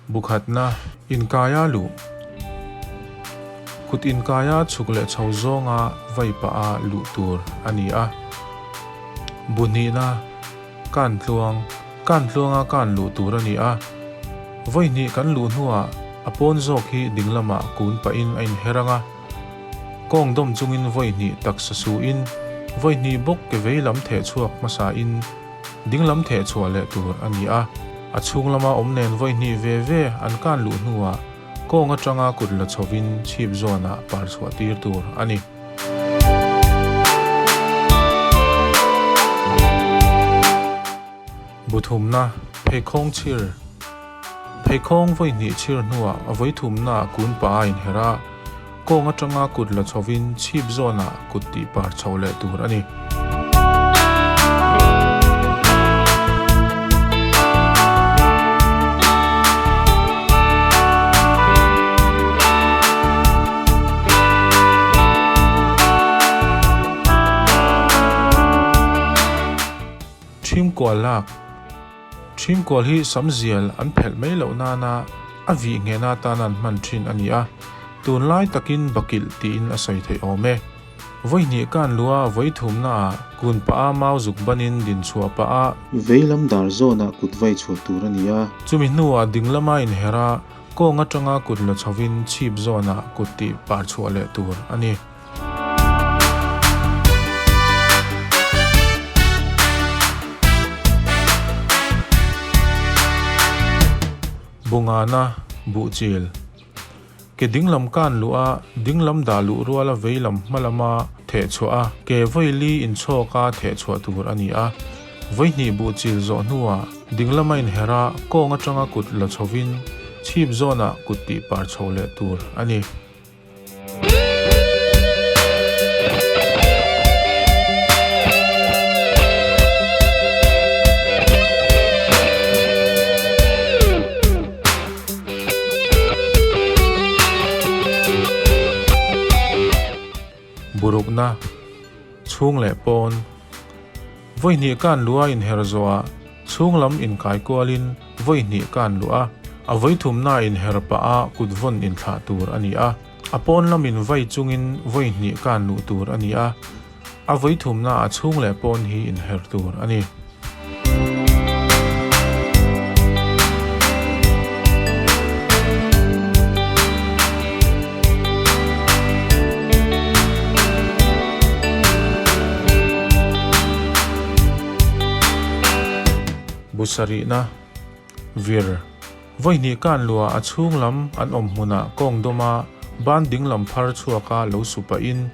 Bukhatna, Inkaia luh. Kut inkaia chhuk leh chho zawnga vai pah a luh tur a ni a. Bu hnihna, Kan tluang, Kan tluanga kan luh tur a ni a. Vawi hnih kan luh hnuah a pawn zawk hi ding lamah kun pahin a inher ang a. Kawng dawm chungin vawi hnih taksa suhin vawi hnih bawk ke vei lam theh chhuak hmasain ding lam theh chhuah leh tur a ni a. A chhung lama awm nen vawi hnih ve ve an kan luh hnuah kawng atanga kut la chhovin chhip zawnah par chhuah tir tur a ni. Buthumna, Pheikhawng chhir Pheikhawng vawi hnih chhir hnuah a vawi thumnaah kun pah a inherh a, kawng atanga kut la chhovin chhip zawnah kut tih par chho leh tur a ni. Ṭhimkual lak Ṭhimkual hi samzial an phelh mai loh nana a vih nghehna atana an hman ṭhin a ni a, tunlai takin bakilh tiin a sawi theih awm e. Vawi hnih kan luh a vawi thumna ah kun pah a mau zuk banin din chhuah pah a. Vei lam dar zawnah kut vai chhuah tur a ni a. Chumi hnuah ding lama inher a, kawng atanga kut la chhovin chhip zawnah kut tih par chhuah leh tur a ni. Bungana Buhchil. Ke dinglam kan luh a, dinglam dah luh ruala veilam hma lama theh chhuah a, ke vawi li inchhawk a theh chhuah tur a ni a. Vawi hnih buh chil zawh hnuah dinglama inher a, kawng atanga kut la chhovin chhip zawnah kut tih par chho leh tur a ni. Burukna, chhung leh pawn. Vawi hnih kan luh a inher zawhah chhung lam inkai kualin vawi hnih kan luh a, a vawi thumna inher pah a kut vawn inthlah tur a ni a. A pawn lamin vai chungin vawi hnih kan luh tur a ni a, a vawi thumna a chhung leh pawn hi inher tur a ni. Bu sarihna, Vir, Vawi hnih kan luah a chhung lam an awm hmunah kawng dawma ban dinglam phar chhuaka lo su pahin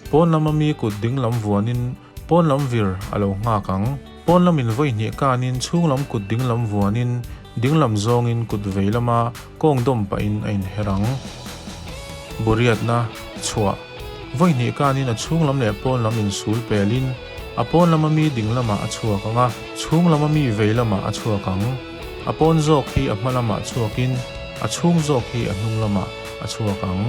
pawn lama mi kut dinglam vuanin Pawn lam vir a lo nghak ang. Pawn lamin vawi hnih kanin chhung lam kut ding lam vuanin ding lam zawngin kut vei lama kawng dawm pahin a inher ang. Buriatna, chhuah, vawi hnih kanin a chhung lam leh pawn lam insul pelin a pawn lama mi ding lamah a chhuak ang a, chhung lama mi vei lamah a chhuak ang. A pawn zawk hi a hma lamah chhuakin a chhung zawk hi a hnung lamah a chhuak ang.